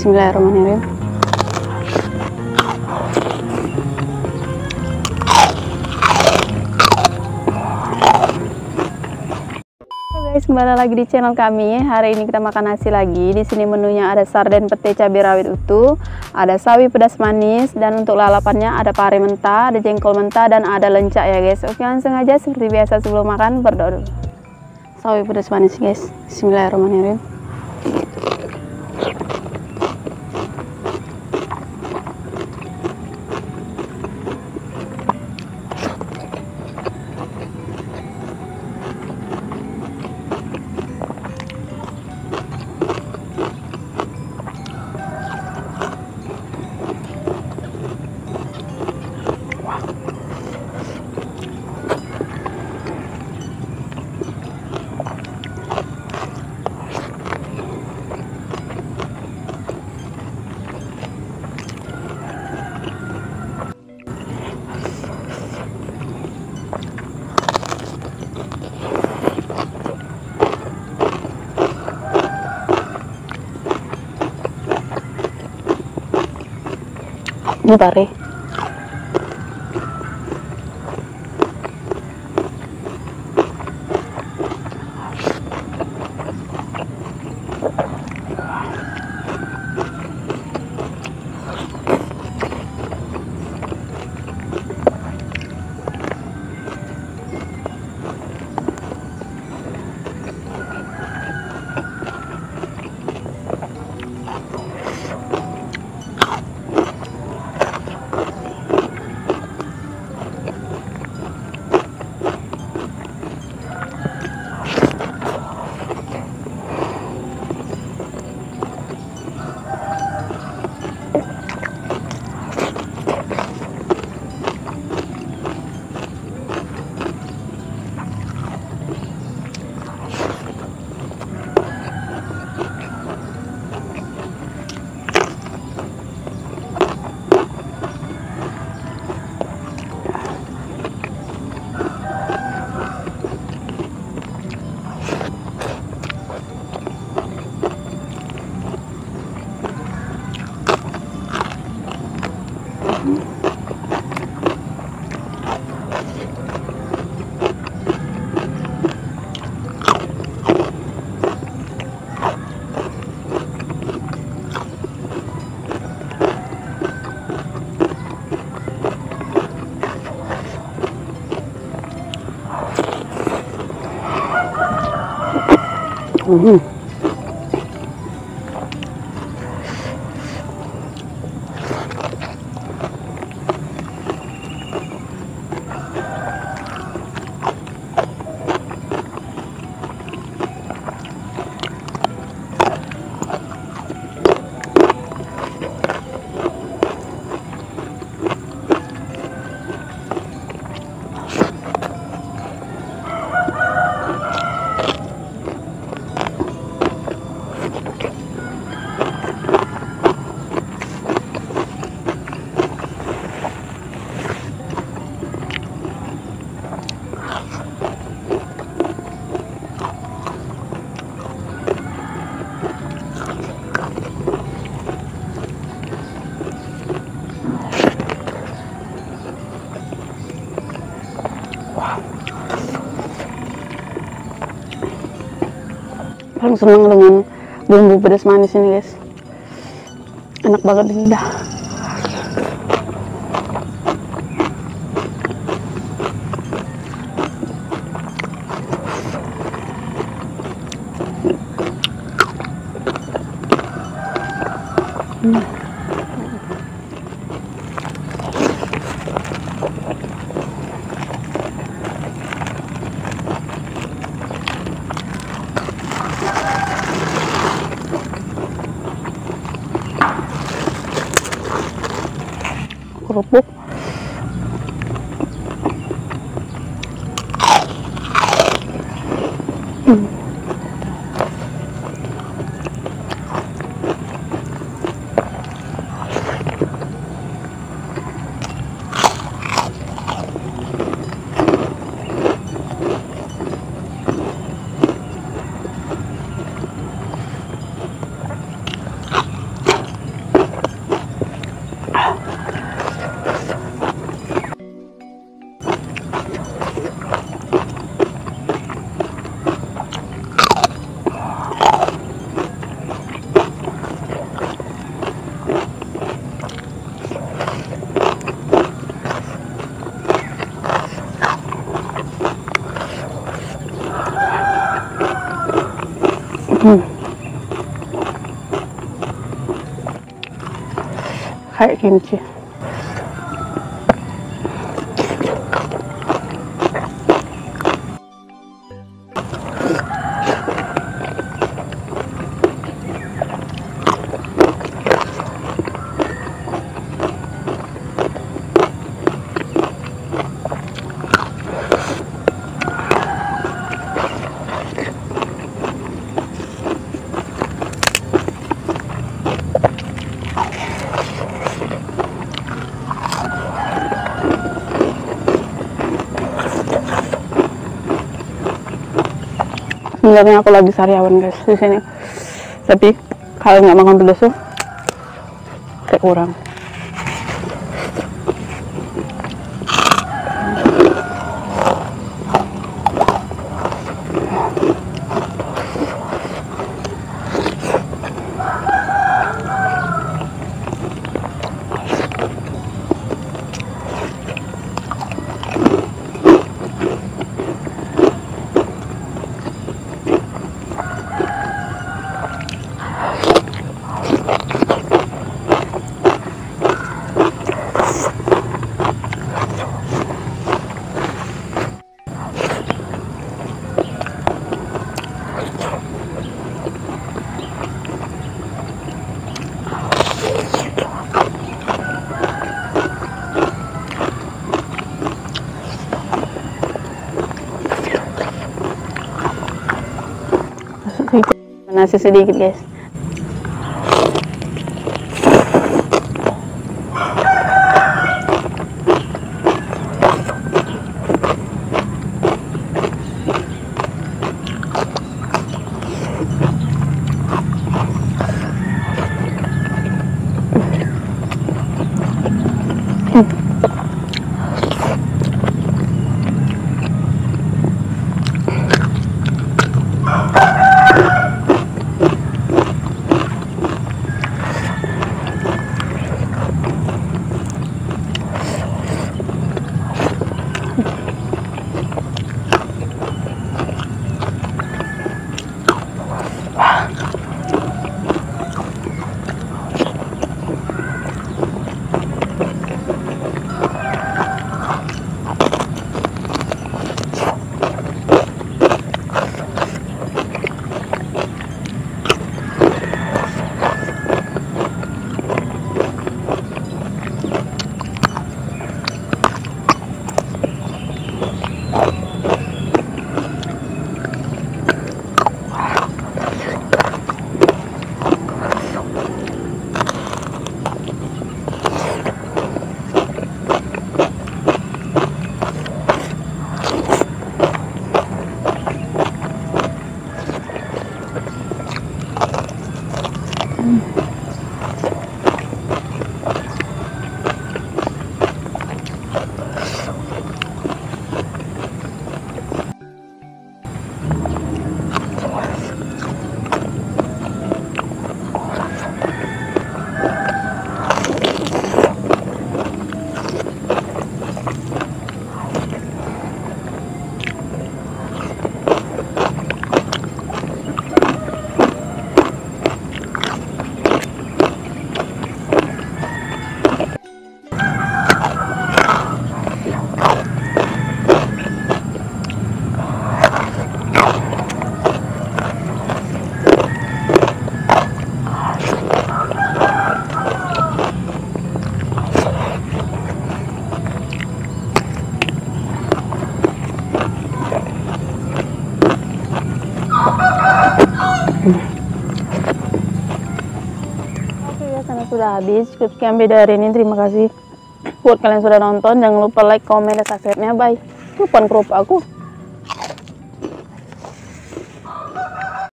Bismillahirrahmanirrahim. Guys, kembali lagi di channel kami. Hari ini kita makan nasi lagi. Di sini menunya ada sarden pete cabai rawit utuh, ada sawi pedas manis, dan untuk lalapannya ada pare mentah, ada jengkol mentah, dan ada lencak ya guys. Oke, langsung aja seperti biasa sebelum makan berdoa dulu. Sawi pedas manis guys. Bismillahirrahmanirrahim. Ini pare. Paling seneng dengan bumbu pedas manis ini guys, enak banget di lidah. Kerupuk. Kayak kimchi. Sebenarnya aku lagi sariawan guys di sini, tapi kalau nggak makan pedas tuh kayak kurang. Nasi sedikit guys. Oke ya, karena sudah habis. Cukup sekian video hari ini. Terima kasih buat kalian sudah nonton. Jangan lupa like, komen, dan subscribe-nya. Bye. Lupa kerupuk aku.